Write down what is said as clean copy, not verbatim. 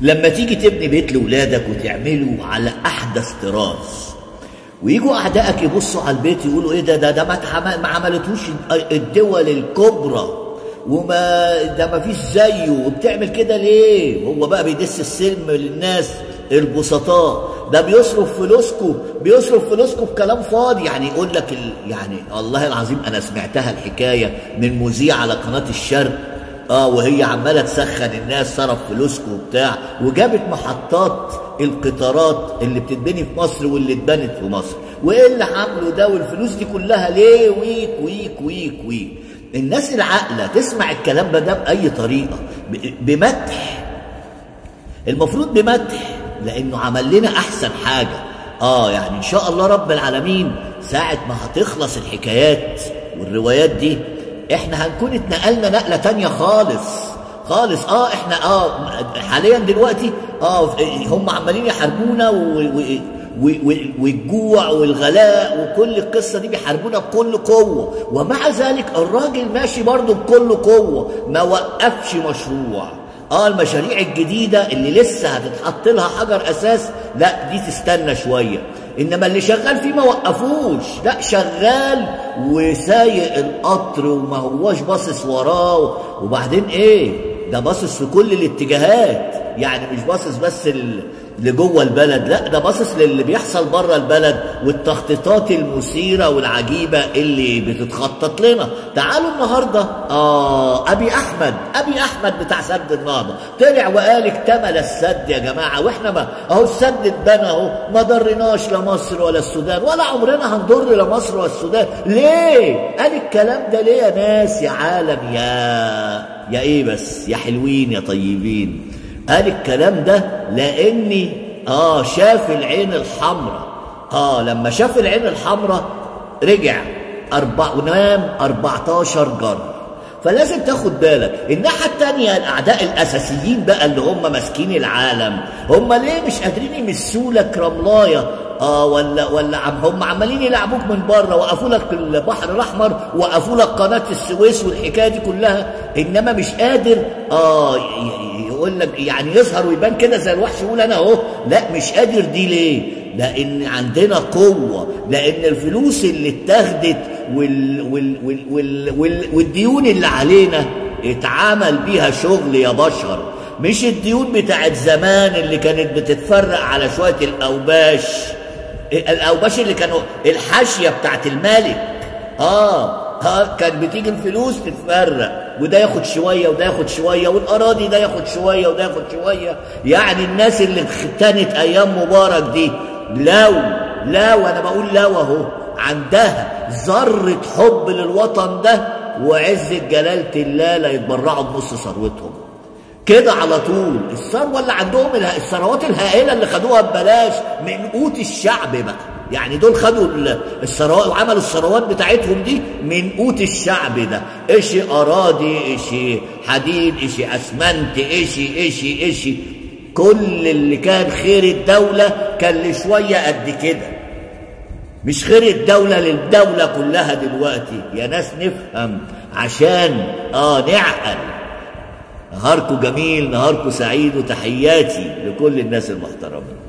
لما تيجي تبني بيت لولادك وتعمله على احدث طراز، ويجوا اعدائك يبصوا على البيت يقولوا ايه ده ده ده ما عملتوش الدول الكبرى، وما ده ما فيش زيه، وبتعمل كده ليه؟ هو بقى بيدس السلم للناس البسطاء، ده بيصرف فلوسكم، بيصرف فلوسكم في كلام فاضي. يعني يقول لك يعني الله العظيم انا سمعتها الحكاية من مذيع على قناة الشرق، وهي عماله تسخن الناس، صرف فلوسكم وبتاع، وجابت محطات القطارات اللي بتتبني في مصر واللي اتبنت في مصر، وايه اللي عامله ده والفلوس دي كلها ليه؟ ويك ويك ويك ويك. الناس العاقلة تسمع الكلام ده باي طريقه، بمدح، المفروض بمدح، لانه عمل لنا احسن حاجة. يعني ان شاء الله رب العالمين ساعة ما هتخلص الحكايات والروايات دي، احنا هنكون اتنقلنا نقله تانية خالص خالص. احنا حاليا دلوقتي هم عمالين يحاربونا والجوع والغلاء وكل القصة دي، بيحاربونا بكل قوة، ومع ذلك الراجل ماشي برضه بكل قوة، ما وقفش مشروع. المشاريع الجديدة اللي لسه هتتحط لها حجر اساس، لا دي تستنى شوية، انما اللي شغال فيه ما وقفوش، لا شغال وسايق القطر وما هواش باصص وراه. وبعدين ايه ده، باصص في كل الاتجاهات، يعني مش باصص بس لجوه البلد، لا ده باصص للي بيحصل بره البلد والتخطيطات المثيرة والعجيبه اللي بتتخطط لنا. تعالوا النهارده ابي احمد، ابي احمد بتاع سد النهضة طلع وقال اكتمل السد يا جماعة، واحنا ما اهو السد اتبنى اهو، ما ضرناش لا مصر ولا السودان، ولا عمرنا هنضر لا مصر ولا السودان. ليه قال الكلام ده؟ ليه يا ناس يا عالم يا ايه بس يا حلوين يا طيبين؟ قال الكلام ده لاني شاف العين الحمراء. لما شاف العين الحمراء رجع ونام 14 جر. فلازم تاخد بالك. الناحية الثانية الاعداء الاساسيين بقى اللي هم ماسكين العالم، هم ليه مش قادرين يمسوا لك رملايه؟ ولا هم عمالين يلعبوك من بره، وقفوا لك البحر الاحمر، وقفوا لك قناة السويس والحكاية دي كلها، انما مش قادر يقول لك يعني يظهر ويبان كده زي الوحش يقول انا اهو، لا مش قادر. دي ليه؟ لان عندنا قوة، لان الفلوس اللي اتاخدت والديون اللي علينا اتعمل بيها شغل يا بشر، مش الديون بتاعت زمان اللي كانت بتتفرق على شوية الاوباش، الاوباش اللي كانوا الحاشية بتاعت الملك. كان بتيجي الفلوس تتفرق، وده ياخد شوية وده ياخد شوية، والاراضي ده ياخد شوية وده ياخد شوية. يعني الناس اللي اختنت ايام مبارك دي، لو انا بقول لو اهو عندها ذره حب للوطن ده وعزه جلاله الله، لا يتبرعوا بنص ثروتهم كده على طول. الثروة اللي عندهم، الثروات الهائلة اللي خدوها ببلاش من قوت الشعب بقى، يعني دول خدوا الثروات وعملوا الثروات بتاعتهم دي من قوت الشعب ده، اشي اراضي، اشي حديد، اشي اسمنت، اشي اشي اشي، كل اللي كان خير الدولة كان لشويه قد كده، مش خير الدولة للدولة كلها دلوقتي. يا ناس نفهم عشان نعقل. نهاركم جميل، نهاركم سعيد، وتحياتي لكل الناس المحترمين.